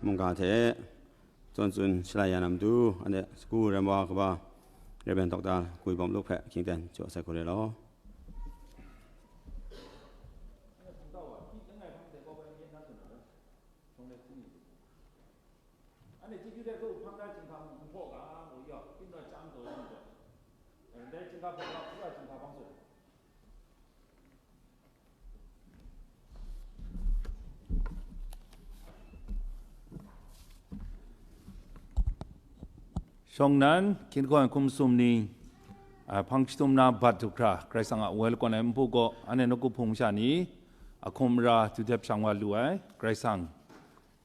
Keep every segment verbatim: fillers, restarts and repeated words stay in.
Mungga hte zawn tsun shalai ya na matu, anhte sagu ram wa kaba Rev. Doctor Gwi Bawm Luk hpe hkying ten jaw sai hku re law. Shawng nnan, hkying hkawng ai hkum sum ni, a, hpang chyahtum na bat du hkra, Karai Kasang a woi lakawn ai npu gaw, anhte nawku hpung masha ni, a hkum mara du dep shang wa lu ai, Karai Kasang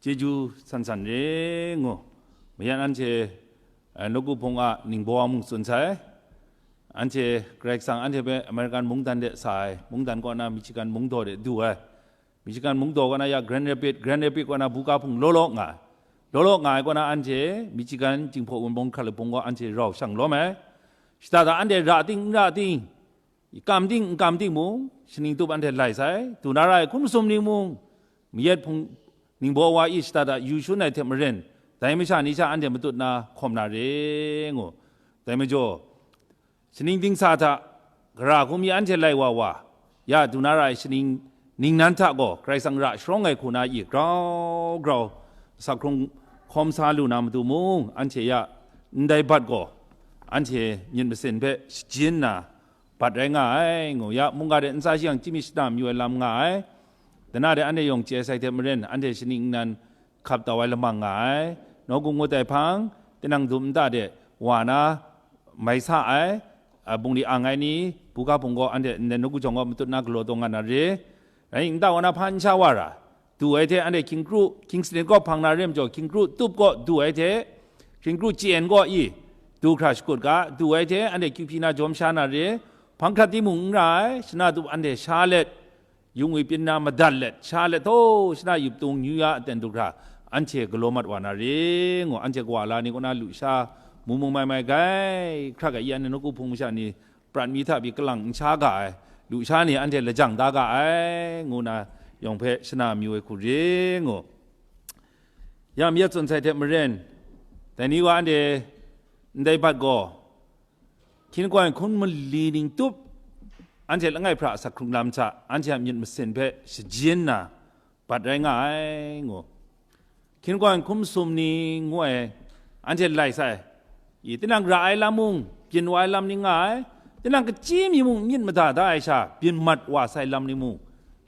chyeju san san re ngu, mayan anhte, eh, nawku hpung a ningbaw a mung tsun sai. Anhte Karai Kasang anhte hpe American mungdan de sa ai, mungdan kaw na Michigan mungdaw de du ai. Michigan mungdaw kaw na ya Grand Rapids, Grand Rapids kaw na buga hpung law law nga ai. Law law nga ai kaw na anhte Michigan Jinghpaw Wunpawng hkra labung gaw anhte rau shang lawm ai. Shada da anhte ra ting n ra ting, kam ting n kam ting mung, shaning tup anhte lai sai, du na ra ai hkum masum ni mung, mayat hpung ningbaw wa i shada da yu shun ai hte maren, dai masha ni sha anhte matut na hkawm na re ngu. Dai majaw, shaning dingsa hta, gara hku mi anhte lai wa wa, ya du na ra ai shaning ningnan hta gaw, Karai Kasang ra sharawng ai hku na i grau grau, asak hkrung hkawm sa lu na matu mung, anhte ya ndai bat gaw, anhte myit masin hpe shajin na, bat rai nga ai, ngu ya, mungga de ntsa shayang chyami shada mayu ai lam nga ai. Dana de anhte yawng chye sai hte maren, anhte shaning nnan hkap tau ai lamang nga ai. Nawku ngut ai hpang, tinang dum nta de wa na mai sa ai, a, bungli ang ai ni, buga hpung gaw anhte ndai nawku jawng gaw matut na galaw taw nga na re. Rai nta wa na hpa n sha wa ra, du ai hte anhte hkying kru, hkying sanit kaw hpang na re majaw, hkying kru tup kaw du ai hte, hkying kru chyen kaw i, du hkra shakut ga, du ai hte anhte kyuhpyi na jawm sha na re, hpang hkrat timung n ra ai, shana tup anhte sha let, yung wi pyin na madat let, sha let htaw shana yup tung yu ya aten du hkra, anhte galaw mat wa na re, ngu anhte kawa la ni kaw na lusha, mu mu mai mai gai, hkra gai i anhte nawku hpung masha ni, prat mi hta pyi kalang n sha ga ai, lusha ni anhte lajang da ga ai, ngu na yawng hpe shana mayu ai hku re ngu. Ya mayat tsun sai hte maren, dai ni wa anhte ndai bat gaw, hkying hkawng ai hkum mali ning tup, anhte langai hpra asak hkrung lam hta, anhte a myit masin hpe shajin na, bat rai nga ai, ngu. Hkying hkawng ai hkum sum ni ngu ai, anhte lai sai. I, tinang ra ai lam mung, byin wa ai lam ni nga ai, tinang kachyi mi mung myit mada da ai sha, byin mat wa sai lam ni mung,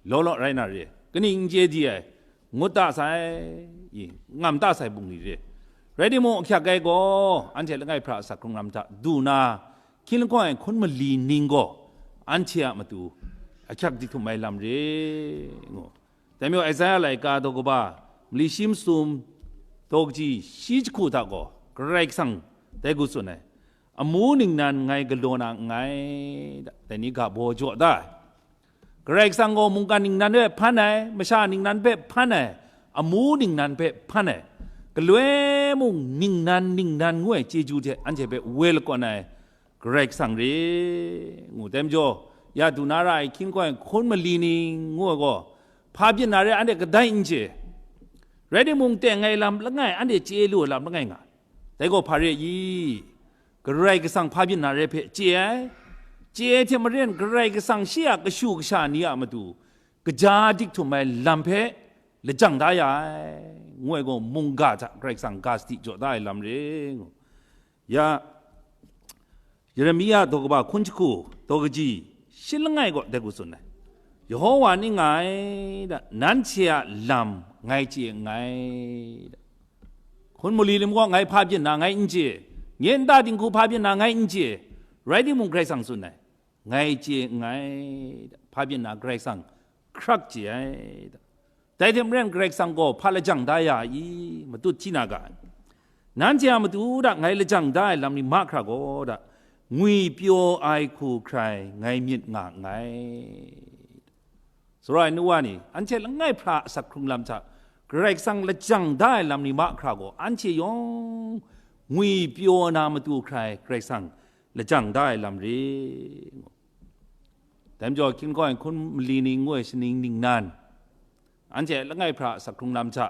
law law rai na re, kaning n chye di ai, ngut da sai, i, ngam da sai bungli re. Rai timung, ahkyak ai gaw, anhte langai hpra asak hkrung lam hta du na, hkying hkawng ai hkum mali ning gaw, anhte a matu ahkyak di htum ai lam re, ngu. Dai majaw Isaiah laika daw kaba, mali shi masum, daw kaji shi jahku hta gaw, Karai Kasang dai hku tsun ai, amu ningnan ngai galaw na nngai, dai ni ga baw jaw da ai. Karai Kasang gaw mungkan ningnan hpe hpan ai, masha ningnan hpe hpan ai, amu ningnan hpe hpan ai, galoi mung ningnan ningnan ngu ai chyeju hte anhte hpe woi lakawn ai, Karai Kasang re, ngu dai majaw, ya du na ra ai hkying hkawng ai hkum mali ni ngu ai gaw, hpa byin na re anhte kadai n chye. Rai timung, teng ai lam langai, anhte chye lu ai lam langai nga. Dai gaw hpa re i? Karai Kasang hpa byin na re hpe chye ai. Chye ai hte maren, Karai Kasang shi a kashu kasha ni a matu kaja dik htum ai lam hpe lajang da ya ai, ngu ai gaw, mungga hta Karai Kasang ga sadi jaw da ai lam re, ngu. Ya, Yeremia daw kaba hkun jahku, daw kaji shi langai gaw dai hku tsun ai, Yawhawa ning nga ai, da, nanhte a lam ngai chye nngai, da. Hkun mali lam gaw ngai hpa byin na ngai n chye, nye nta dinghku hpa byin na ngai n chye, rai timung, Karai Kasang tsun ai, ngai chye nngai, da, hpa byin na Karai Kasang hkrak chye ai, da. Dai hte maren, Karai Kasang gaw hpa lajang da ya i? Matut hti na ga ai. Nanhte a matu da ngai lajang da ai lam ni mahkra gaw da, ngwipyaw ai hku hkrai ngai myit nga nngai. Sara ai nu wa ni, anhte langai hpra asak hkrung lam hta Karai Kasang lajang da ai lam ni mahkra gaw, anhte yawng ngwipyaw na matu hkrai Karai Kasang lajang da ai lam re, ngu. Dai majaw, hkying hkawng ai hkun mali ni ngu ai shaning ningnan, anhte langai hpra asak hkrung lam hta,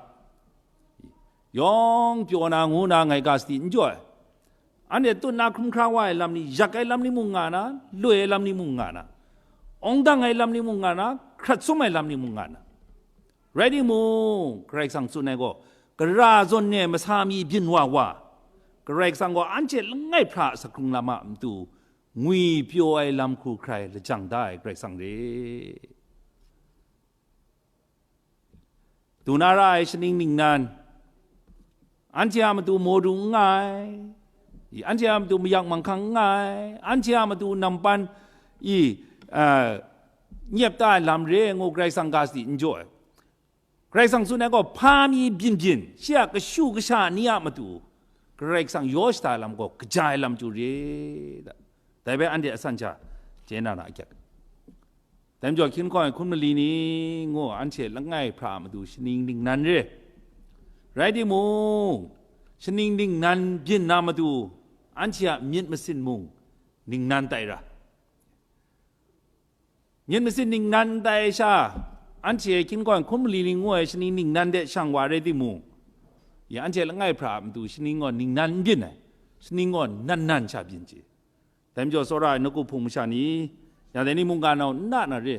yawng pyaw na ngu na ngai ga sadi n jaw ai. Anhte tut na hkrum hkra wa ai lam ni, yak ai lam ni mung nga na, loi ai lam ni mung nga na, awng dang ai lam ni mung nga na, hkrat sum ai lam ni mung nga na. Rai timung, Karai Kasang tsun ai gaw, gara zawn e masa mi byin wa wa, Karai Kasang gaw anhte langai hpra a sakrung lam a matu ngwi pyaw ai lam hku hkrai lajang da ai Karai Kasang re. Du na ra ai shaning ningnan, anhte a matu mawru n nga ai, i, anhte a matu mayak manghkang n nga ai, anhte a matu nampan i, a, nyep ta ai lam re ngu Karai Kasang ga sadi n jaw ai. Karai Kasang tsun ai gaw, hpa mi byin byin, shi a kashu kasha ni a matu, Karai Kasang yaw shada ai lam gaw, kaja ai lam chyu re, da. Dai bai anhte asan sha, chye na na a kyat. Dai majaw, hkying hkawng ai hkun mali ni ngu anhte langai hpra a matu shaning ningnan re. Rai timung, shaning ningnan byin na matu, anhte a myit masin mung ningnan tai ra. Myit masin ningnan tai sha, anhte hkying hkawng ai hkun mali ni ngu ai shaning ningnan de shang wa rai timung, ya anhte langai hpra a matu shaning gaw ningnan n byin ai, shaning gaw nan nan sha byin chye. Dai majaw, tsawra ai nawku hpung masha ni, ya dai ni mungga nau n na na re.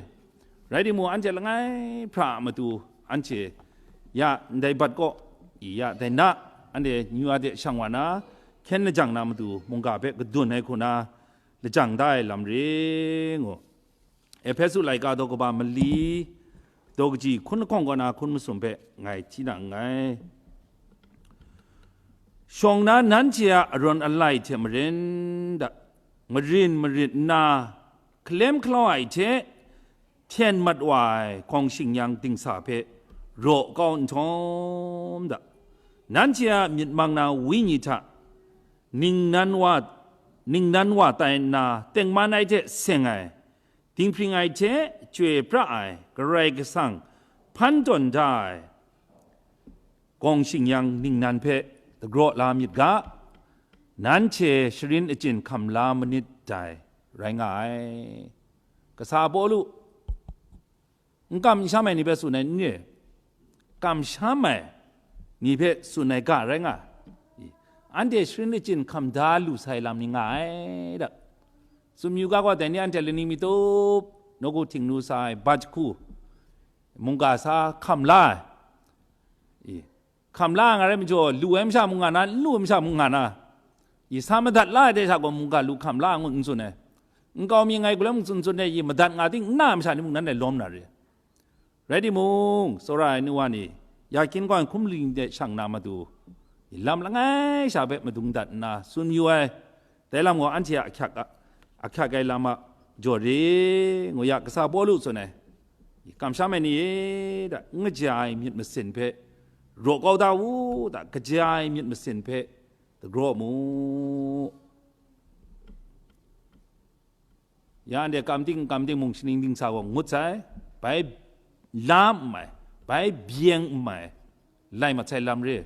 Rai timung, anhte langai hpra a matu, anhte ya ndai bat kaw, i ya dai na, anhte nyu a de shang wa na, hkyen lajang na matu, mungga hpe kadun ai hku na, lajang da ai lam re ngu. Ehpesu laika daw kaba mali, daw kaji hkun lahkawng kaw na hkun masum hpe ngai hti na nngai. Shawng na nanhte a arawn alai hte maren da, marin marit nna, hkalem hkalau ai hte hpyen mat wa ai gawng shing-yang dingsa hpe raw kau nhtawm da, nanhte a myit mang na wenyi hta ningnan wa, ningnan wa tai nna tengman ai hte seng ai, dinghpring ai hte chyoi pra ai Karai Kasang hpan tawn da ai gawng shing-yang ningnan hpe dagraw la myit ga, nanhte sharin achyin hkam la manit dai rai nga ai. Kasa Pawlu, n kam n sham ai ni hpe tsun ai n re? Kamsham ai ni hpe tsun ai ga rai nga ai. Anhte sharin achyin hkam da lu sai lam ni nga ai da. Tsun yu ga gaw, dai ni anhte lani mi tup, nawku htingnu sa ai, bat jahku, mungga sa hkam la ai. I, hkam la nga rai majaw, lu ai masha mung nga na, n lu ai masha mung nga na, i, sa madat la ai de sha gaw, mungga lu hkam la ngut n tsun ai. Nkau mi ngai gaw lam tsun tsun ai, i, madat nga ting n na ai masha ni mung nan dai lawm na re. Rai timung, tsawra ai nu wa ni, ya hkying hkawng ai hkun mali ni de shang na matu, i, lam langai sha hpe madung dat nna tsun yu ai. Dai lam gaw anhte a ahkyak a, ahkyak ai lam a jaw re ngu ya, Kasa Pawlu tsun ai, kamsham ai ni e, da, n kaja ai myit masin hpe raw kau da u, da, kaja ai myit masin hpe dagraw mu. Ya anhte kam ting n kam ting mung shaning dingsa gaw ngut sai, bai la n mai, bai byeng n mai, lai mat sai lam re.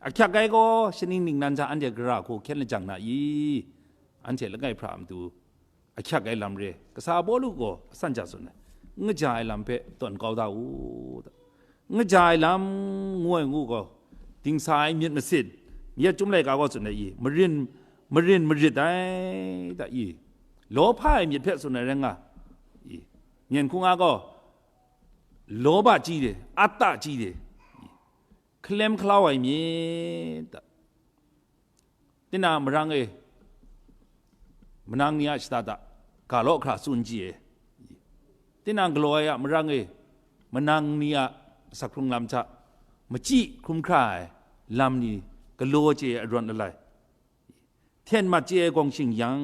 Ahkyak ai gaw shaning ningnan hta anhte gara hku hkyen lajang na i? Anhte langai hpra a matu ahkyak ai lam re. Kasa Pawlu gaw asan ja tsun ai, n kaja ai lam hpe tawn kau da u, da. N kaja ai lam ngu ai ngu gaw, dingsa ai myit masin, yet Chyum laika gaw tsun ai i, marin, marin marit ai da i, lawhpa ai myit hpe tsun ai rai nga i, myen hku nga gaw, lawba chyi de, ata chyi de, hkalem hkalau ai myit da. Tinang marang e, manang ni a shada da, ga law hkra tsun chye. Tinang galaw ai a marang e, manang ni a sak hkrung lam hta, machyi hkrum hkra ai lam ni galaw chye ai arawn alai, hten mat chye ai gawng shing yang,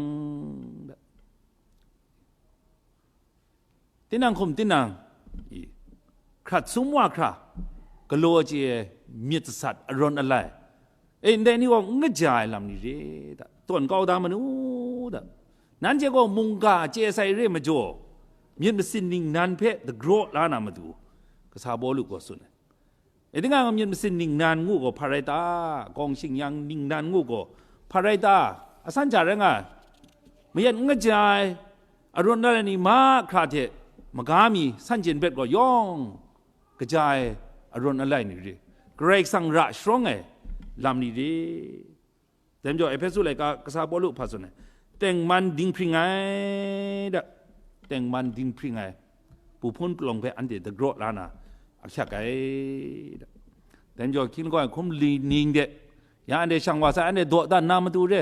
tinang hkum tinang, i, hkrat sum wa hkra, galaw chye ai myit sasat arawn alai, e, ndai ni gaw n kaja ai lam ni re da, tawn kau da manu da. Nanhte gaw mungga chye sai re majaw, myit masin ningnan hpe dagraw la na matu, Kasa Pawlu gaw tsun ai. E, tinang myit masin ningnan ngu gaw hpa rai ta? Gawng shing yang ningnan ngu gaw hpa rai ta? Asan hta rai nga ai. Mayat n kaja ai, arawn alai ni mahkra hte maga mi san hten hpet gaw yawng kaja ai arawn alai ni re. Karai Kasang ra sharawng ai, lam ni re. Dai majaw Ehpesu laika kasa Pawlu hpa tsun ai, tengman dinghpring ai da, tengman dinghpring ai, bu hpun palawng hpe anhte dagraw la na ahkyak ai da. Dai majaw hkying hkawng ai hkum li ning de, ya anhte shang wa sai, anhte dawdan na matu re,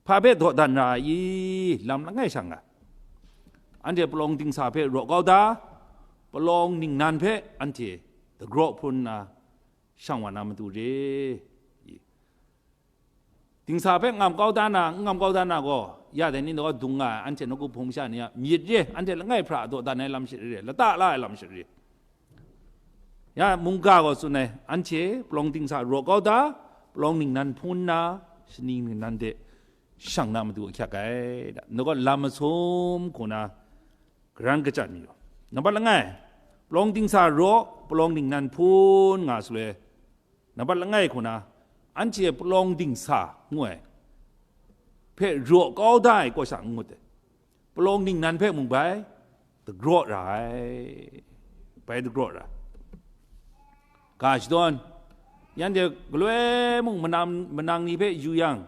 hpa hpe dawdan ra ai i, lam langai shang nga, anhte palawng dingsa hpe raw kau da, palawng ningnan hpe anhte dagraw hpun nna shang wa na matu re. Dingsa hpe ngam kau da na, n ngam kau da na gaw, ya dai ni gaw dung nga ai, anhte nawku hpung masha ni a myit re, anhte langai hpra dawdan ai lam shara re, lata la ai lam shara re. Ya mungga gaw tsun ai, anhte palawng dingsa raw kau da, palawng ningnan hpun nna, shaning ningnan de shang na matu ahkyak ai da, nau gaw lam masum hku na karan kachyan mi u. Nambat langai, palawng dingsa raw, palawng ningnan hpun nga shaloi, nambat langai hku na, anhte palawng dingsa ngu ai hpe raw kau da ai kaw sha n ngut ai, palawng ningnan hpe mung bai dagraw ra ai, bai dagraw ra. Ga shadawn, yan de galoi mung manang, manang ni hpe yu yang,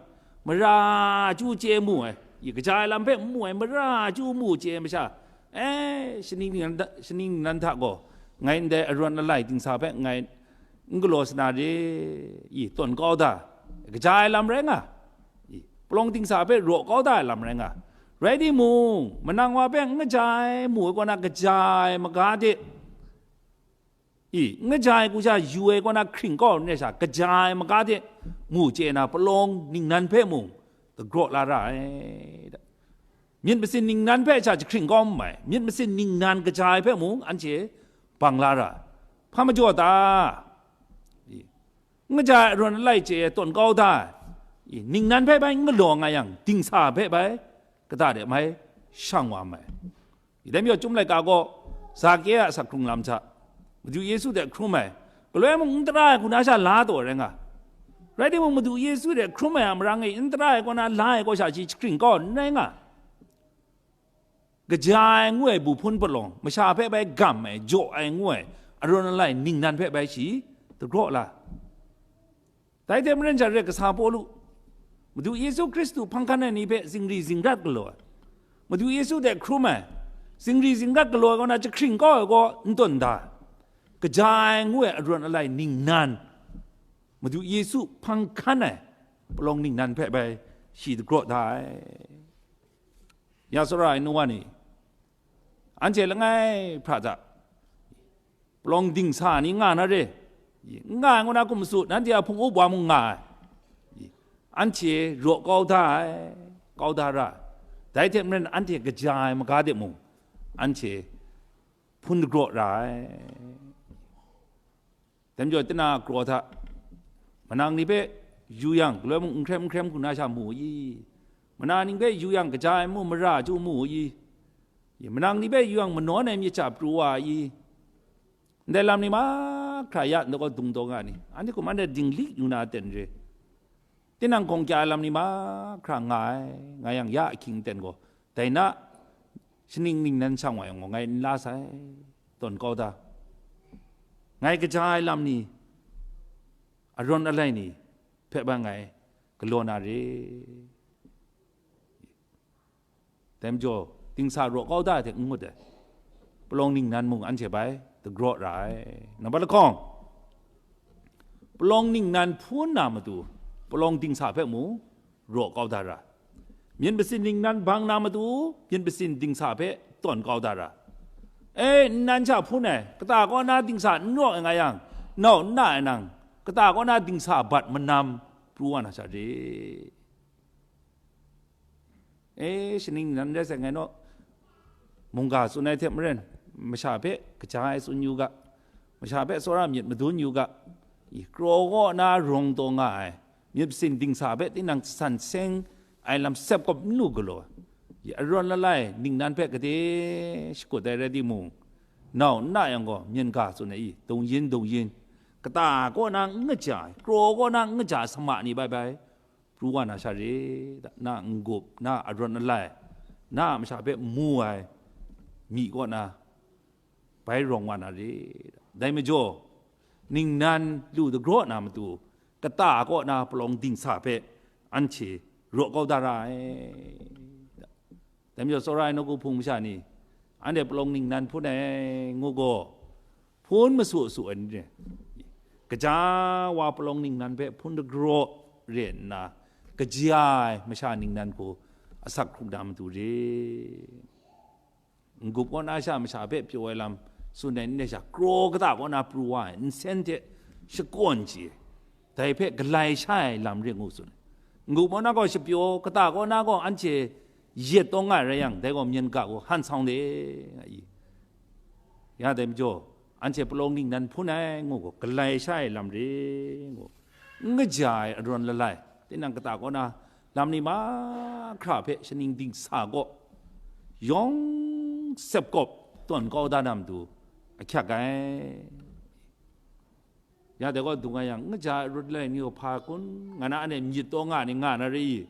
mara chyu chye mu ai, i kaja ai lam hpe n mu ai, mara chyu mu chye ai masha, e, shaning ningnan hta, shaning ningnan hta gaw, ngai ndai arawn alai dingsa hpe ngai n galaw sa na re, i tawn kau da, kaja ai lam rai nga, i palawng dingsa hpe raw kau da ai lam rai nga, rai timung, manang wa hpe n kaja ai mu ai kaw na kaja ai maga de, i, n kaja ai hku sha yu ai kaw na hkring kau ai sha, kaja ai maga de mu chye na palawng ningnan hpe mung dagraw la ra ai. Myit masin ningnan hpe sha jahkring kau n mai, myit masin ningnan kaja ai hpe mung anhte bang la ra ai. Hpa majaw ta? I, n kaja ai arawn alai chye ai tawn kau da ai. I, ningnan hpe bai n galaw nga yang, dingsa hpe bai kata de mai shang wa mai. I dai majaw, Chyum laika gaw Zake a asak hkrung lam hta, Madu Yesu hte hkrum ai, galoi mung n tara ai hku na sha la taw rai nga. Rai timung, Madu Yesu hte hkrum ai a marang e n tara ai kaw na la ai kaw sha shi jahkring kau n rai nga. Kaja ai ngu ai bu hpun palawng, masha hpe bai gam ai, jaw ai ngu ai, arawn alai ningnan hpe bai shi dagraw la. Dai hte maren sha re, kasa Pawlu, Madu Yesu Hkristu hpang hkan ai ni hpe zingri zingrat galaw ai, Madu Yesu hte hkrum ai, zingri zingrat galaw ai kaw na jahkring kau ai kaw n tawn da ai, kaja ai ngu ai arawn alai ningnan, Madu Yesu hpang hkan ai palawng ningnan hpe bai shi dagraw da ai. Ya tsawra ai nu wa ni, anhte langai hpra hta, palawng dingsa ni nga na re, n nga ai ngu na kum su, nanhte a hpung up wa mung nga ai, anhte raw kau da ai, kau da ra ai. Dai hte maren anhte kaja ai maga de mung, anhte hpun dagraw ra ai. Dai majaw, tinang a kraw hta, manang ni hpe yu yang, galoi mung n hkrem n hkrem hku na sha mu i? Manang ni hpe yu yang, kaja ai mu mara chyu mu i? Manang ni hpe yu yang, manawn ai myit hta pru wa i? Ndai lam ni mahkra ya nta gaw dung taw nga ni? Anhte hkum anhte dinglik yu na ten re. Tinang gawng kya ai lam ni mahkra nga ai, nga yang ya ahkying ten gaw, dai na shaning ningnan shang wa yang gaw, ngai n la sai, tawn kau da. Ngai kaja ai lam ni, arawn alai ni hpe ban ngai galaw na re. Dai majaw, dingsa raw kau da ai hte n ngut ai, palawng ningnan mung anhte bai dagraw ra ai. Nambat lahkawng, palawng ningnan hpun na matu, palawng dingsa hpe mung raw kau da ra. Myit masin ningnan bang na matu, myit masin dingsa hpe tawn kau da ra. E, nnan sha hpun ai, kata kaw na dingsa n raw ai nga yang, nau n na ai nang, kata kaw na dingsa bat manam pru wa na sha re. E, shaning nan rai sai ngai naw, mungga tsun ai hte maren, masha hpe kaja ai tsun yu ga, masha hpe tsawra myit madun yu ga, i kraw kaw na rawng taw nga ai, myit masin dingsa hpe tinang san seng ai lam sep kawp n lu galaw, i arawn lalai ningnan hpe gade shakut ai rai timung, nau n na yang gaw, myen ga tsun ai i, dungyin dungyin, kata kaw na n kaja ai, kraw kaw na n kaja ai sama ni bai bai, pru wa na sha re, na n-gup, na arawn alai, na a masha hpe mu ai myi kaw na, bai rawng wa na re. Dai majaw, ningnan lu dagraw na matu, kata kaw na palawng dingsa hpe anhte raw kau da ra ai. Dai majaw, tsawra ai nawku hpung masha ni, anhte palawng ningnan hpun ai ngu gaw, hpun masu su ai ni re, kaja wa palawng ningnan hpe hpun dagraw re nna, kaja ai masha ningnan hku asak hkrung na matu re. N-gup kaw na sha masha hpe pyaw ai lam tsun ai n re sha, kraw kata kaw na pru wa ai nsen hte shakawn chye, dai hpe galai sha ai lam re ngu tsun ai. N-gup kaw na gaw shapyaw, kata kaw na gaw anhte yet tawng nga ai rai yang, dai gaw myen ga gaw han sang de, nga i. Ya dai majaw, anhte palawng ningnan hpun ai ngu gaw, galai sha ai lam re ngu, n kaja ai arawn lalai, tinang kata kaw na lam ni mahkra hpe shaning dingsa gaw yawng sep kawp tawn kau da na matu ahkyak ai. Ya dai gaw dung ai yang, n kaja ai rut lai ni gaw hpa kun, nga na, anhte myit taw nga ni nga na re i?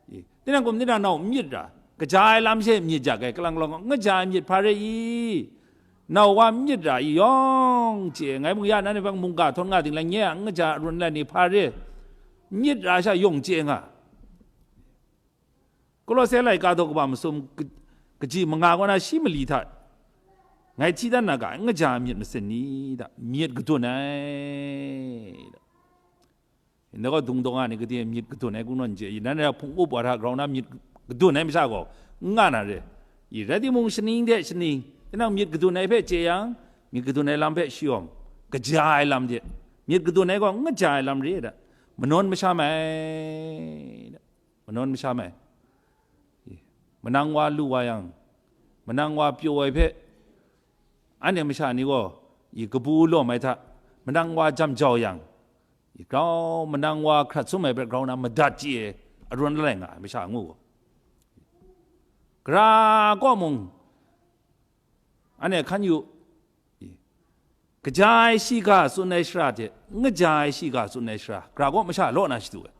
I, tinang kum tinang nau myit ra, kaja ai lam she myit ja ai, kalang kalang n kaja ai myit hpa re i? Nau wa myit ra i yawng chye, ngai mung ya nanhte hpang mungga htawn nga ting lai, nye a n kaja ai rut lai ni hpa re, myit ra sha yawng chye nga. Kolose laika daw kaba masum ka-, kaji manga kaw na shi mali hta ngai hti dan na ga, n kaja ai myit masin ni da, myit kadun ai da. Ndai gaw dung dawng a ni gade myit kadun ai kungdawn chye, i nan ra hpung up wa hta grau na myit kadun ai masha gaw n nga na re. I rai timung, shaning de shaning, tinang myit kadun ai hpe chye yang, myit kadun ai lam hpe shayawm, kaja ai lam de, myit kadun ai gaw n kaja ai lam re da, manawn masha mai da. Manawn masha mai. Manang wa lu wa yang, manang wa pyaw ai hpe, anhte masha ni gaw, i, kabu lawm ai hta, manang wa jam jau yang, i, grau, manang wa hkrat sum ai hpe grau na madat chye ai, arawn lalai nga ai masha ngu gaw, gara kaw mung, anhte hkan yu, i, kaja ai shiga tsun ai shara hte n kaja ai shiga tsun ai shara, gara kaw masha law na shadu ai.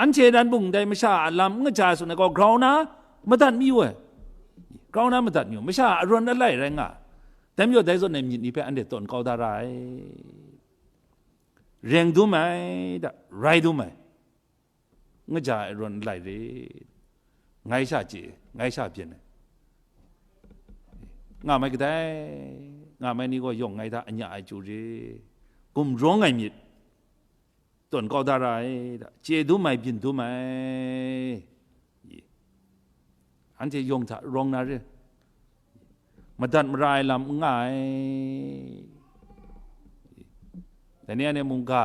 Anhte dan bung dai masha a lam n kaja ai tsun ai gaw, grau na madat mayu ai. Grau na madat mayu, masha a arawn alai rai nga ai. Dai majaw, dai zawn ai myit ni hpe anhte tawn kau da ra ai. Reng dum ai da, rai dum ai. N kaja ai arawn alai re, ngai sha chye, ngai sha byin ai. Nga mai kadai, nga mai ni gaw yawng ngai hta anya ai chyu re, gumrawng ai myit tawn kau da ra ai da, chye dum ai, byin dum ai. Anhte yawng hta rawng na re, madat mara ai lam n nga ai. Dai ni anhte mungga,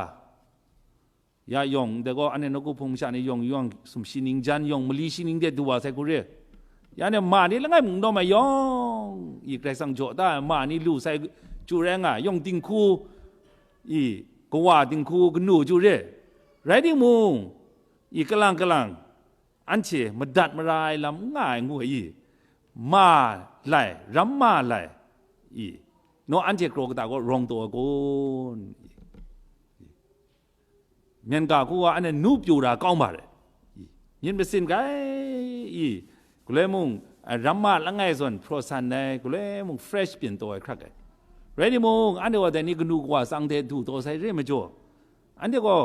ya yawng, ndai gaw, anhte nawku hpung masha ni yawng, yawng sumshi ning jan, yawng mali shi ning de du wa sai hku re. Ya anhte ma ni langai mung n dawm ai yawng, i Karai Kasang jaw da ai ma ni lu sai chyu rai nga, yawng dinghku, i kawa dinghku kanu chyu re. Rai timung, i kalang kalang, anhte madat mara ai lam n nga ai ngu ai i, ma lai, ram ma lai, i, naw anhte kraw kata gaw rawng taw ai kun? Myen ga hku wa anhte nu pyu ra kau ma re. Myit masin grai i, galoi mung, a, ram ma langai zawn hpraw san ai, galoi mung fresh byin taw ai hkrak ai. Rai timung, anhte gaw dai ni kanu kawa tsang hte du taw sai re majaw, anhte gaw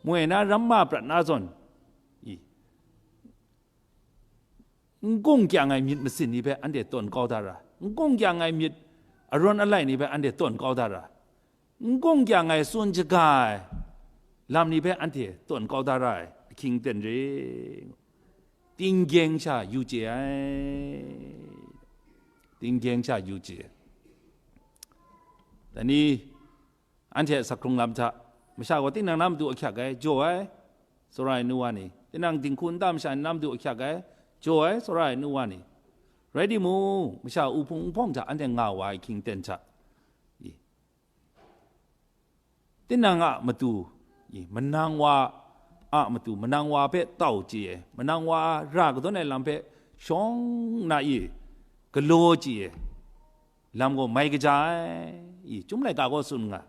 moi na ram ma prat na zawn, i, n kung kyang ai myit masin ni hpe anhte tawn kau da ra, n kung kyang ai myit arawn alai ni hpe anhte tawn kau da ra, n kung kyang ai tsun shaga ai lam ni hpe anhte tawn kau da ra ai ahkying ten re, tinggyeng sha yu chye ai, tinggyeng sha yu chye ai. Dai ni, anhte a sak hkrung lam hta, masha gaw tinang na matu ahkyak ai, jaw ai, tsawra ai nu wa ni, tinang dinghku nta masha ni na matu ahkyak ai, jaw ai, tsawra ai nu wa ni, rai timung, masha uhpung nhpawng hta anhte nga wa ai ahkying ten hta, i, tinang a matu, i, manang wa a matu, manang wa hpe tau chye ai, manang wa ra kadawn ai lam hpe shawng na i galaw chye ai lam gaw mai kaja ai, i, Chyum laika gaw tsun nga.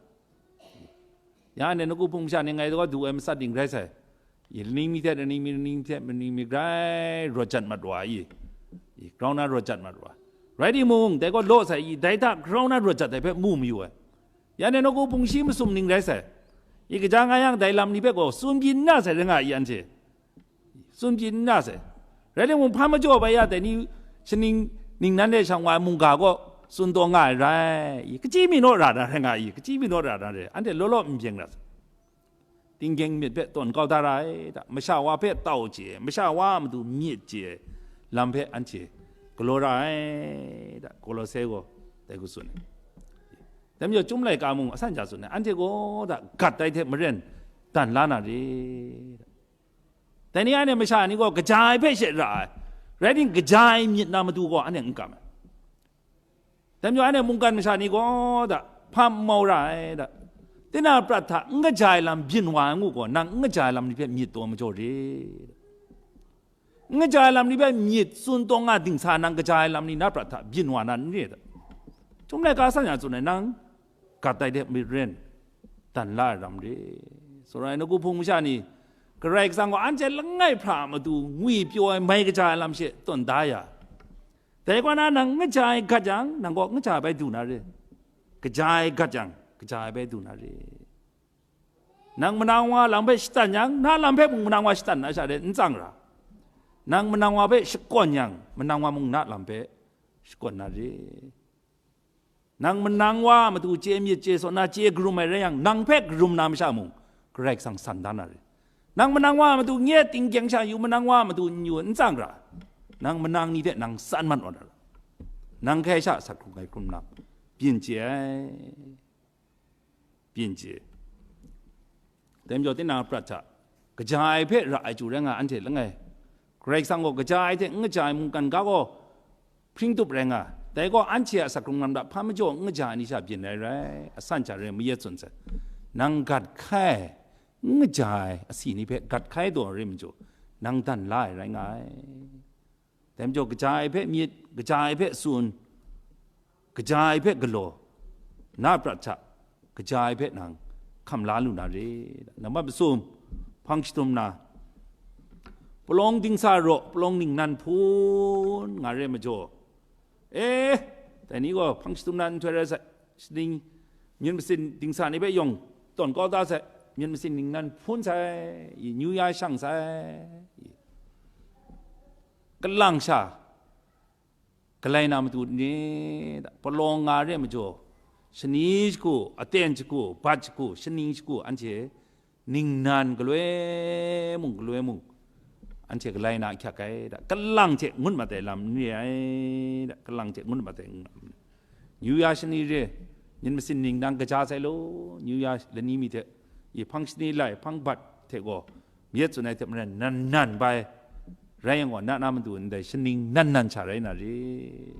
Ya anhte nawku hpung masha ni ngai gaw du ai matsat ding rai sai. I, laning mi hte laning mi, laning mi hte laning mi grai rawt jat mat wa i, i, grau na rawt jat mat wa. Rai timung, dai gaw law sai i, dai hta grau na rawt jat ai hpe mu mayu ai. Ya anhte nawku hpung shi masum ning rai sai. I kaja nga yang dai lam ni hpe gaw tsun byin n na sai rai nga i anhte. Tsun byin n na sai. Rai timung, hpa majaw bai ya dai ni shaning ningnan de shang wa ai mungga gaw tsun taw nga ai rai. I, kachyi mi naw ra na rai nga i, kachyi mi naw ra na rai. Anhte law law n byeng ra sai. Tinggyeng myit hpe tawn kau da ra ai da, masha wa hpe tau chye ai, masha wa a matu myit chye ai lam hpe anhte galaw ra ai da, Kolose gaw dai hku tsun ai. Dai majaw, Chyum laika mung asan ja tsun ai, anhte gaw da gat ai hte maren dan la na re da. Dai ni anhte masha ni gaw kaja ai hpe she ra ai, rai timung, kaja ai myit na matu gaw anhte n kam ai. Dai majaw, anhte mungkan masha ni gaw da hpa n mau ra ai da, tinang prat hta n kaja ai lam byin wa ai ngu gaw, nang n kaja ai lam ni hpe myit taw majaw re. N kaja ai lam ni hpe myit tsun taw nga dingsa, nang kaja ai lam ni na prat hta byin wa na n re da. Chyum laika asan ja tsun ai, nang gat ai hte maren dan la ai ram re. Sara ai nawku hpung masha ni, Karai Kasang gaw anhte langai hpra a matu ngwi pyaw ai mai kaja ai lam she tawn da ya, dai kaw na nang n kaja ai gat yang, nang gaw n kaja ai bai du na re. Kaja ai gat yang, kaja ai bai du na re. Nang manang wa lam hpe shatan yang, na lam hpe mung manang wa shatan na sha de n tsang ra. Nang manang wa hpe shakawn yang, manang wa mung na lam hpe shakawn na re. Nang manang wa a matu chye myit chye saw na chye karum ai rai yang, nang hpe karum na masha mung, Karai Kasang san da na re. Nang manang wa a matu nye tinggyeng sha yu, manang wa a matu n yu, n tsang ra. Nang manang ni hte nang san man aw na ra. Nang hkrai sha asak hkrung ai hkrum na, byin chye ai. Byin chye. Dai majaw, tinang a prat hta kaja ai hpe ra ai chyu rai nga anhte langai, Karai Kasang gaw kaja ai hte n kaja ai mungkan ga gaw hpring tup rai nga. Dai gaw anhte a asak hkrung lam hta hpa majaw n kaja ai ni sha byin ai rai, asan hta rai mayat tsun sai. Nang gat hkai, n kaja ai asi ni hpe gat hkai taw rai majaw, nang dan la ai rai nga ai. Dai majaw, kaja ai hpe myit, kaja ai hpe tsun, kaja ai hpe galaw, na prat hta kaja ai hpe nang hkam la lu na re. Nambat masum, hpang shadum na, palawng dingsa raw, palawng ningnan hpun nga re majaw, e, dai ni gaw hpang shadum na nhtoi rai sai, shaning myit masin dingsa ni hpe yawng tawn kau da sai, myit masin ningnan hpun sai, i, New Year shang sai, i, kalang sha galai na matu ni da, palawng nga re majaw, shani shagu, aten shagu, bat shagu, shaning shagu, anhte ningnan galoi mung, galoi mung, anhte galai na ahkyak ai da, kalang hte ngut mat ai lam n re ai da, kalang hte ngut mat ai n re. New Year shani re, myit masin ningnan kaja sai law, New Year lani mi hte, i hpang shani lai, hpang bat hte gaw, myit tsun ai hte maren nan nan bai, rai yang gaw, na na matu ndai shaning nan nan sha rai na re.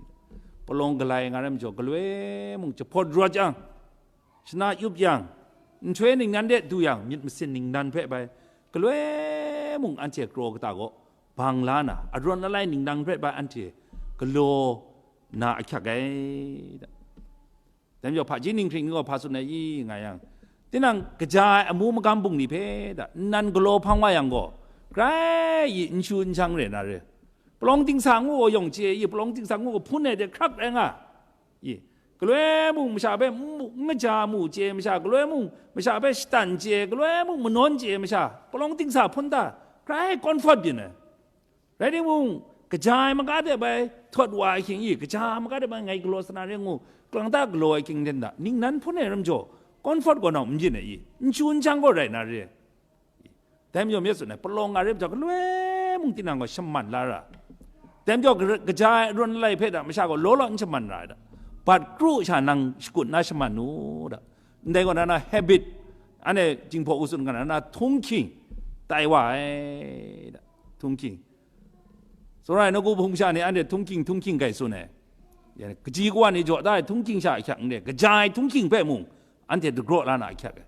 Palawng galai nga rai majaw, galoi mung jahpawt rawt yang, shana yup yang, nhtoi ningnan de du yang, myit masin ningnan hpe bai, galoi mung anhte kraw kata gaw bang la na, arawn alai ningnan hpe bai anhte galaw na ahkyak ai da. Dai majaw, hpaji ninghpring ni gaw hpa tsun ai i nga yang, tinang kaja ai amu magam bungli hpe da, nnan galaw hpang wa yang gaw, grai i n shu n jang re na re. Palawng dingsa ngu gaw yawng chye i, palawng dingsa ngu gaw hpun ai de hkrak rai nga. I, galoi mung masha hpe n mu, n kaja mu chye masha, galoi mung masha hpe shatan chye, galoi mung manawn chye masha, palawng dingsa hpun ta, grai comfort byin ai. Rai timung, kaja ai maga de bai htawt wa ai hkying i, kaja ai maga de bai ngai galaw sa na re ngu, kalang ta galaw ai hkying hten da, ningnan hpun ai ram jaw, comfort gaw nau n byin ai i, n shu n jang gaw rai na re. Dai majaw myit tsun ai, palawng nga re majaw, galoi mung tinang gaw shaman la ra. Dai majaw, gara-, kaja ai arawn alai hpe da, masha gaw law law n shaman ra ai da. Bat kru sha nang shakut na shaman u da. Ndai gaw na na habit, anhte Jinghpaw hku tsun ga na na htunghking tai wa ai da. Htunghking. Sara ai nawku hpung sha ni anhte htunghking, htunghking gai tsun ai. Ya, kaji kawa ni jaw da ai htunghking sha ahkyak n re, kaja ai htunghking hpe mung anhte dagraw la na ahkyak ai.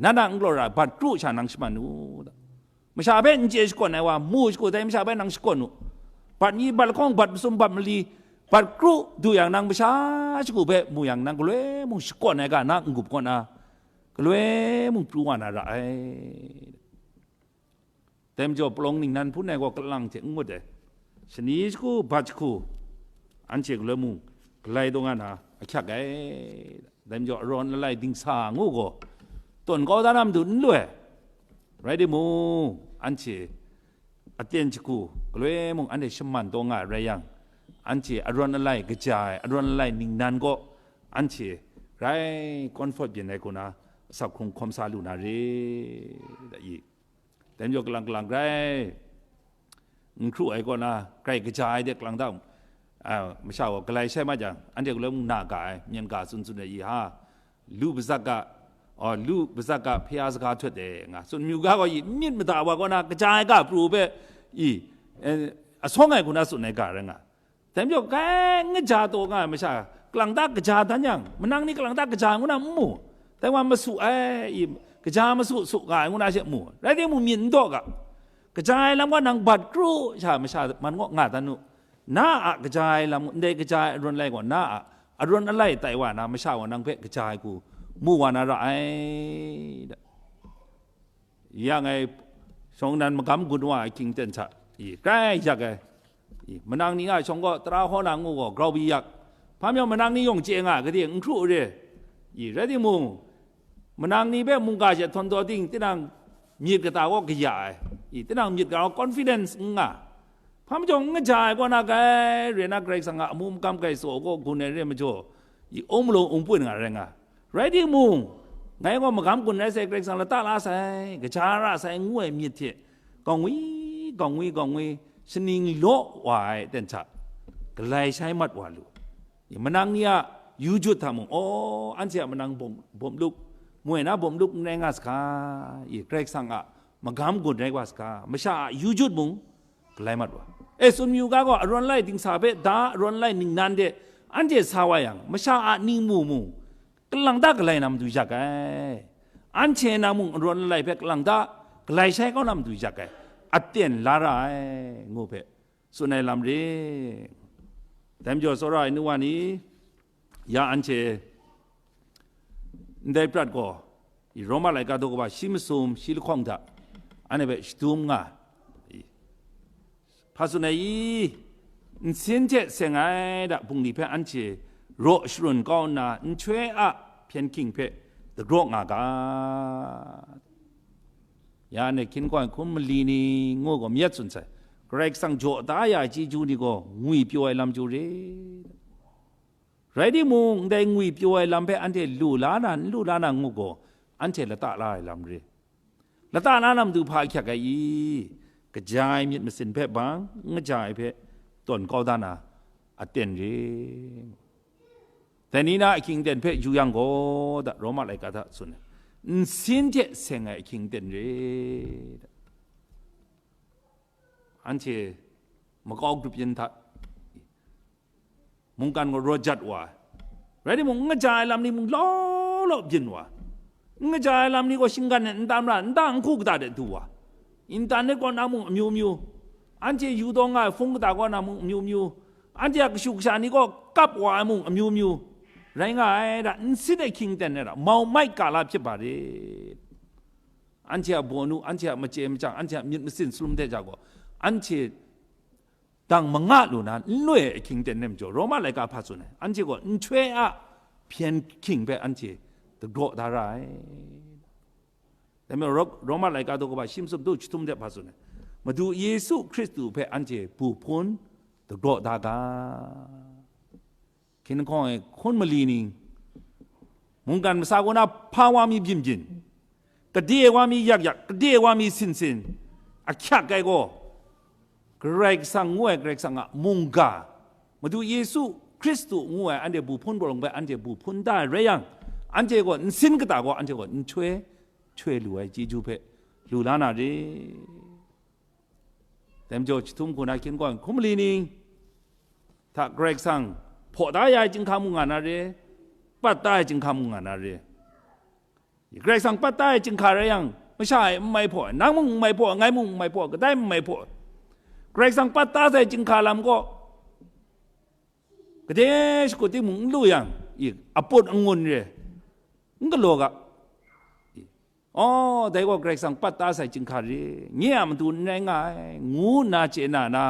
Na na n galaw ra, bat kru sha nang shaman u da. Masha hpe n chye shakawn ai wa, mu shagu dai masha hpe nang shakawn u. Bat mi, bat lahkawng, bat masum, bat mali, bat kru du yang nang masha shagu hpe mu yang nang galoi mung shakawn ai ga na n-gup kaw na, galoi mung pru wa na ra ai. Dai majaw, palawng ningnan hpun ai gaw kalang hte n ngut ai. Shani shagu, bat shagu, anhte galoi mung galai taw nga na ahkyak ai. Dai majaw, arawn alai dingsa ngu gaw, tawn kau da na matu n lu ai. Rai timung, anhte aten shagu galoi mung anhte shaman taw nga ai rai yang, anhte arawn alai kaja ai, arawn alai ningnan kaw, anhte grai comfort byin ai hku na, asak hkrung hkawm sa lu na re, da i. Dai majaw kalang kalang grai n hkru ai kaw na, grai kaja ai de kalang ta, a, masha gaw galai shai mat jang, anhte galoi mung na ga ai, myen ga tsun tsun ai i ha, lu bazak ga, a, lu bazak ga hpya saga htawt de nga, tsun myu ga gaw i myit mada wa kaw na kaja ai ga pru hpe i, eh, asawng ai hku na tsun ai ga rai nga. Dai majaw, kai n kaja taw nga ai masha, kalang ta kaja dan yang, manang ni kalang ta kaja ai ngu na n mu. Dai wa masu ai, i, kaja masu su nga ai ngu na she mu. Rai timung, myit n daw ga. Kaja ai lam gaw nang bat kru sha masha man gaw nga dan u. Na a kaja ai lam, ndai kaja ai arawn alai gaw na a arawn alai tai wa na masha gaw nang hpe kaja ai hku mu wa na ra ai. Ya ngai shawng nnan magam gun wa ai hkying ten hta, i, grai yak ai. I, manang ni a shawng gaw tara hkaw na ngu gaw grau bi yak. Hpa majaw manang ni yawng chye nga ai, gade n hkru re. I, rai timung, manang ni hpe mungga she htawn taw ting, tinang myit kata gaw kaya ai. I, tinang myit kata gaw confidence n nga. Hpa majaw n kaja ai kaw na, grai rai na, Karai Kasang a amu makam grai tsaw gaw gun ai re majaw, i, ung malung ung pun nga rai nga. Rai timung, ngai gaw magam gun rai sai, Karai Kasang lata la sai, kaja ra sai ngu ai myit hte, gaw ngwi, gaw ngwi, gaw ngwi, shaning law wa ai ten hta, galai shai mat wa lu. I, manang ni a yu jut hta mung, aw, anhte a manang bawm, bawm lup, moi na bawm lup n rai nga saga, i, Karai Kasang a magam gun rai wa saga, masha a yu jut mung, galai mat wa. E, tsun myu ga gaw, arawn alai dingsa hpe da, arawn alai ningnan de, anhte sa wa yang, masha a ning mu mung, kalang ta galai na matu yak ai. Anhte na mung arawn alai hpe kalang ta galai shai kau na matu yak ai. Aten la ra ai, ngu hpe tsun ai lam re. Dai majaw, tsawra ai nu wa ni, ya anhte ndai prat gaw, i, Roma laika daw kaba shi masum, shi lahkawng hta, anhte hpe shadum nga, i, hpa tsun ai i, nsin hte seng ai da bungli hpe anhte raw sharun kau nna, nhtoi a hpyen hking hpe dagraw nga ga. Ya anhte hkin kawng ai hkum mali ni ngu gaw, myit tsun sai, Karai Kasang jaw da ya ai chyeju ni gaw ngwi pyaw ai lam chyu re. Rai timung, ndai ngwi pyaw ai lam hpe anhte lu la na, n lu la na ngu gaw, anhte lata la ai lam re. Lata la na matu hpa ahkyak ai i? Kaja ai myit masin hpe bang, n kaja ai hpe tawn kau da na aten re. Dai ni na ahkying aten hpe yu yang gaw, da, Roma laika hta tsun ai, nsin hte seng ai ahkying aten re, da. Anhte makau grup yin hta, mungkan gaw rawt jat wa ai. Rai timung, n kaja ai lam ni mung law law byin wa ai. N kaja ai lam ni gaw shinggan e nta mara, nta nhku kata de du wa ai. Internet kaw na mung amyu myu, anhte yu taw nga ai hpung kata kaw na mung amyu myu, anhte a kashu kasha ni gaw kap wa ai mung amyu myu rai nga ai, da, nsin e hkying ten ai, da, mau mai kala hpyi ba re. Anhte a bawnu, anhte a machye machyang, anhte a myit masin salum hte ja gaw, anhte dang manga lu na n loi ai ahkying ten nem jaw, Roma laika hpa tsun ai, anhte gaw nhtoi a hpyen hking hpe anhte dagraw da ra ai. Dai majaw, Ro-, Roma laika daw kaba shi masum du jahtum de hpa tsun ai, Madu Yesu Hkristu hpe anhte bu hpun dagraw da ga. Hkin lahkawng e hkun mali ning, mungkan masa kaw na hpa wa mi byin byin, kade wa mi yak yak, kade wa mi sin sin, ahkyak ai gaw, Karai Kasang ngu ai Karai Kasang a mungga, Madu Yesu Hkristu ngu ai anhte bu hpun palawng hpe anhte bu hpun da ai rai yang, anhte gaw nsin kata gaw anhte gaw nhtoi htoi lu ai chyeju hpe lu la na re. Dai majaw, jahtum hku na hkin kawng hkum mali ning hta Karai Kasang hpaw da ya ai chyinghka mung nga na re, pat da ai chyinghka mung nga na re. Karai Kasang pat da ai chyinghka rai yang, masha e n mai hpaw ai, nang mung n mai hpaw ai, ngai mung n mai hpaw ai, kadai n mai hpaw ai. Karai Kasang pat da sai chyinghka lam gaw, gade shakut timung n lu yang, i, aput angun re, n galaw ga. I, aw, dai gaw Karai Kasang pat da sai chyinghka re, nye a matu n rai nga ai, ngu nna chye na na,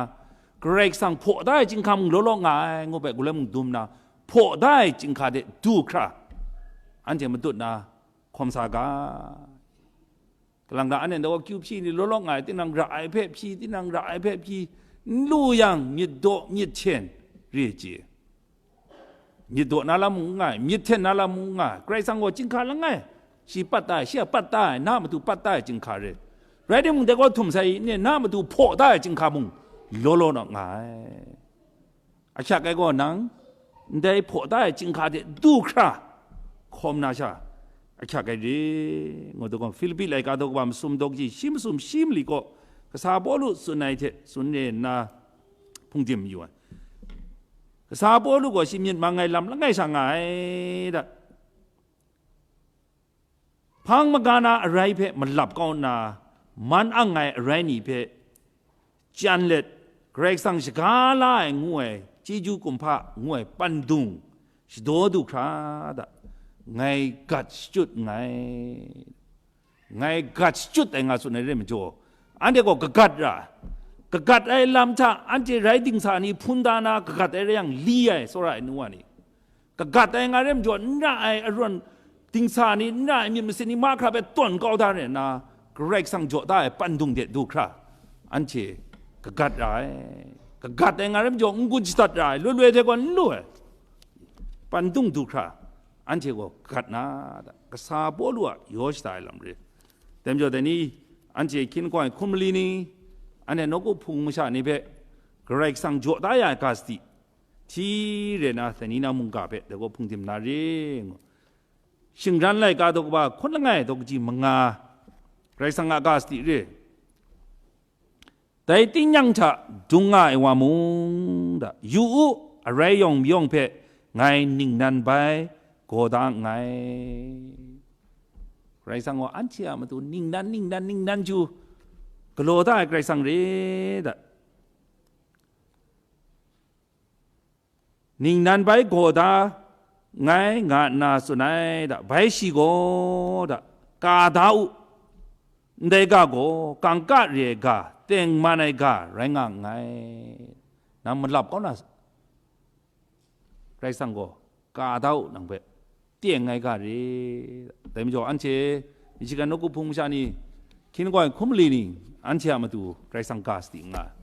Karai Kasang hpaw da ai chyinghka mung law law nga ai, ngu hpe galoi mung dum nna, hpaw da ai chyinghka de du hkra, anhte matut na, hkawm sa ga. Kalang ta anhte gaw kyu hpyi ni law law nga ai, tinang ra ai hpe hpyi, tinang ra ai hpe hpyi, n lu yang, myit daw myit hten re chye. Myit daw na lam mung n nga ai, myit hten na lam mung n nga ai, Karai Kasang gaw chyinghka langai, shi pat da ai, shi a pat da ai, na matu pat da ai chyinghka re. Rai timung, dai gaw htum sai i, ne, na matu hpaw da ai chyinghka mung law law naw nga ai. Ahkyak ai gaw nang, ndai hpaw da ai chyinghka hte du hkra hkawm na sha, ahkyak ai re, ngu dawng gaw, Hpilipi laika daw kaba masum daw kaji shi masum shi mali kaw, kasa Pawlu tsun ai hte tsun re nna, hpungdim yu ai. Kasa Pawlu gaw shi myit mang ai lam langai sha nga ai da. Hpang maga na arai hpe malap kau nna, man ang ai arai ni hpe jan let, Karai Kasang shaga la ai ngu ai chyeju kumhpa ngu ai pandung shadaw du hkra da, ngai gat shachyut nngai. Ngai gat shachyut ai nga tsun ai re majaw, anhte gaw kagat ra ai. Kagat ai lam hta anhte rai dingsa ni hpun da na kagat ai rai yang, li ai, tsawra ai nu wa ni. Kagat ai nga re majaw, n ra ai arawn dingsa ni, n ra ai myit masin ni mahkra hpe tawn kau da re nna, Karai Kasang jaw da ai pandung de du hkra, anhte kagat ra ai. Kagat ai nga re majaw, n-gun shadat ra ai, loi loi hte gaw n lu ai. Pandung du hkra, anhte gaw kagat na, kasa Pawlu a yaw shada ai lam re. Dai majaw, dai ni, anhte hkying kawng ai hkum mali ni, anhte nawku hpung masha ni hpe Karai Kasang jaw da ya ai ga sadi, hti re na, dai ni na mungga hpe dai gaw hpungdim na re ngu. Shingran laika daw kaba hkun langai daw kaji manga, Karai Kasang a ga sadi re. Dai tingnyang hta dung nga ai wa mung da, yu u, arai yawng mayawng hpe ngai ningnan bai gaw da nngai. Karai Kasang gaw anhte a matu ningnan, ningnan, ningnan chyu galaw da ai Karai Kasang re da. Ningnan bai gaw da nngai nga nna tsun ai da, bai shi gaw da, ka da u, ndai ga gaw kangka re ai ga, tengman ai ga rai nga nngai. Nang malap kau na, Karai Kasang gaw ka da u, nang hpe teng ai ga re. Dai majaw, anhte Michigan nawku hpung masha ni, hkying kawng ai hkum mali ni, anhte a matu Karai Kasang ga sadi nga,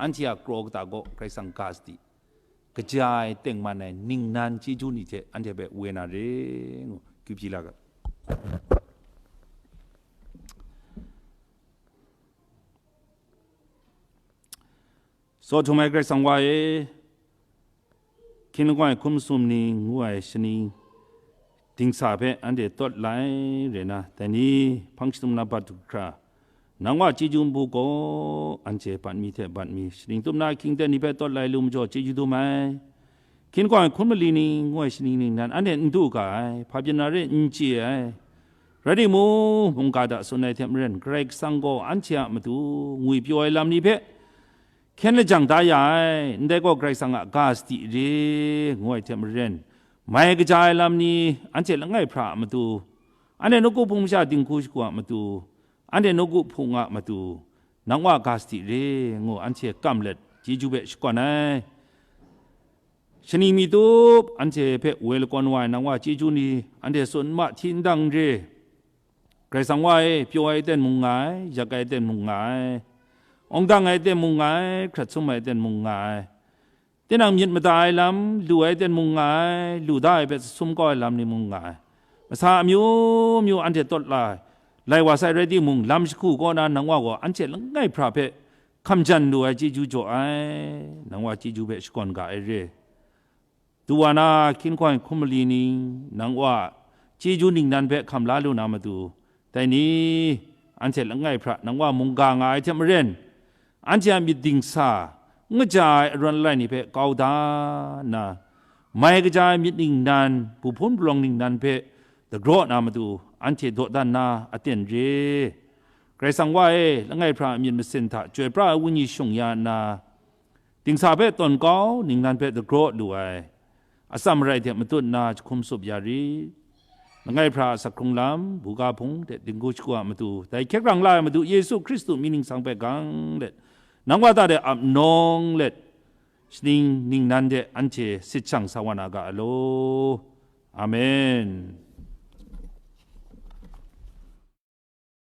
anhte a kraw kata gaw Karai Kasang ga sadi, kaja ai, tengman ai, ningnan chyeju ni hte anhte hpe woi na re ngu, kyu hpyi la ga. Tsaw htum ai Karai Kasang wa e, hkying kawng ai hkum sum ni ngu ai shaning dingsa hpe anhte tawt lai re na, dai ni hpang shadum na bat du hkra, nang wa chyeju npu gaw anhte bat mi hte bat mi, shaning tup na ahkying ten ni hpe tawt lai lu majaw chyeju dum ai. Hkying kawng ai hkum mali ni ngu ai shaning ningnan anhte n du ga ai, hpa byin na re n chye ai. Rai timung, mungga hta tsun ai hte maren, Karai Kasang gaw anhte a matu ngwipyaw ai lam ni hpe hkyen lajang da ya ai, ndai gaw Karai Kasang a ga sadi re ngu ai hte maren, mai kaja ai lam ni anhte langai hpra a matu, anhte nawku hpung masha dinghku shagu a matu, anhte nawku hpung a matu, nang wa ga sadi re ngu anhte kam let, chyeju hpe shakawn ai. Shaning mi tup anhte hpe woi lakawn wa ai nang wa chyeju ni, anhte tsun ma hti n dang n re. Karai Kasang wa e, pyaw ai ten mung nga ai, yak ai ten mung nga ai, awng dang ai ten mung nga ai, hkrat sum ai ten mung nga ai, tinang myit mada ai lam lu ai ten mung nga ai, lu da ai hpe sum kau ai lam ni mung nga ai, masa amyu myu anhte tawt la ai, lai wa sai rai timung, lam shagu kaw na nang wa gaw anhte langai hpra hpe hkam jan lu ai chyeju jaw ai, nang wa chyeju hpe shakawn ga ai re. Du wa na hkying kawng ai hkum mali ni, nang wa chyeju ningnan hpe hkam la lu na matu, dai ni, anhte langai hpra nang wa mungga nga ai hte maren, anhte a myit dingsa, n kaja ai arawn alai ni hpe kau da nna, mai kaja ai myit ningnan, bu hpun palawng ningnan hpe dagraw na matu, anhte dawdan na aten re. Karai Kasang wa e, langai hpra a myit masin hta Chyoi pra ai Wenyi shung ya nna, dingsa hpe tawn kau ningnan hpe dagraw lu ai, atsam marai hte matut nna jahkum tsup ya rit. Langai hpra a asak hkrung lam, buga hpung hte dinghku shagu a matu, dai hkyek rang la ai Madu Yesu Hkristu mying ningsang hpe gang let, nang wa ta de ap nawng let, shaning ningnan de anhte sit shang sa wa na ga a law. Amen.